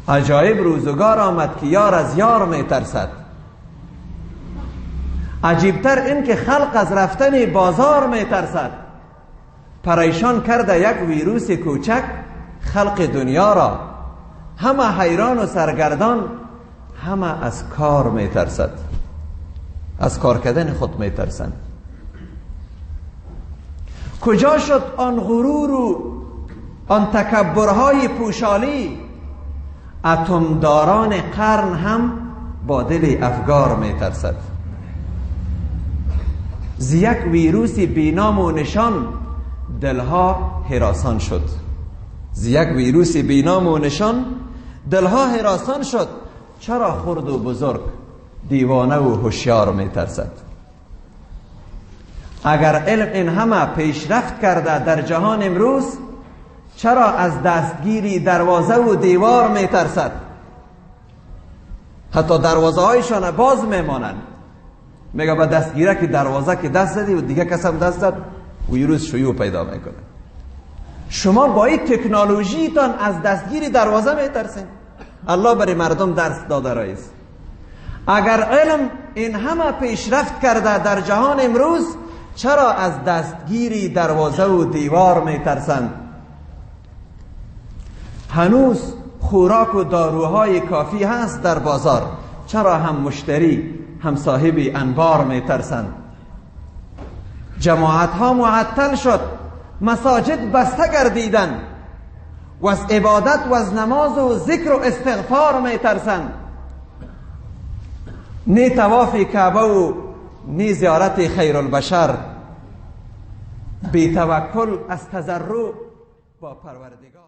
عجایب روزگار آمد که یار از یار میترسد. عجیبتر این که خلق از رفتن بازار میترسد. پریشان کرده یک ویروس کوچک خلق دنیا را، همه حیران و سرگردان، همه از کار میترسد، از کار کردن خود میترسند. کجا شد آن غرور و آن تکبرهای پوشالی؟ اتمداران قرن هم با دل افگار میترسد. ز یک ویروس بی نام و نشان دلها هراسان شد. ز یک ویروس بی نام و نشان دلها هراسان شد. چرا خرد و بزرگ، دیوانه و هوشیار میترسد؟ اگر علم این همه پیشرفت کرده در جهان امروز، چرا از دستگیری دروازه و دیوار میترسد؟ حتی دروازه هایشان باز میمانند. میگه با دستگیره که دروازه که دست زدی و دیگه کس هم دست زد، ویروس شیوع پیدا میکنه. شما با این تکنولوژیتان از دستگیری دروازه میترسین. الله برای مردم درس داده رئیس. اگر علم این همه پیشرفت کرده در جهان امروز، چرا از دستگیری دروازه و دیوار میترسند؟ هنوز خوراک و داروهای کافی هست در بازار، چرا هم مشتری هم صاحب انبار میترسند؟ جماعت ها معطل شد، مساجد بسته گردیدند، و از عبادت و از نماز و ذکر و استغفار میترسند. نی طواف کعبه و نی زیارت خیر البشر، بی توکل از تضرع با پروردگار.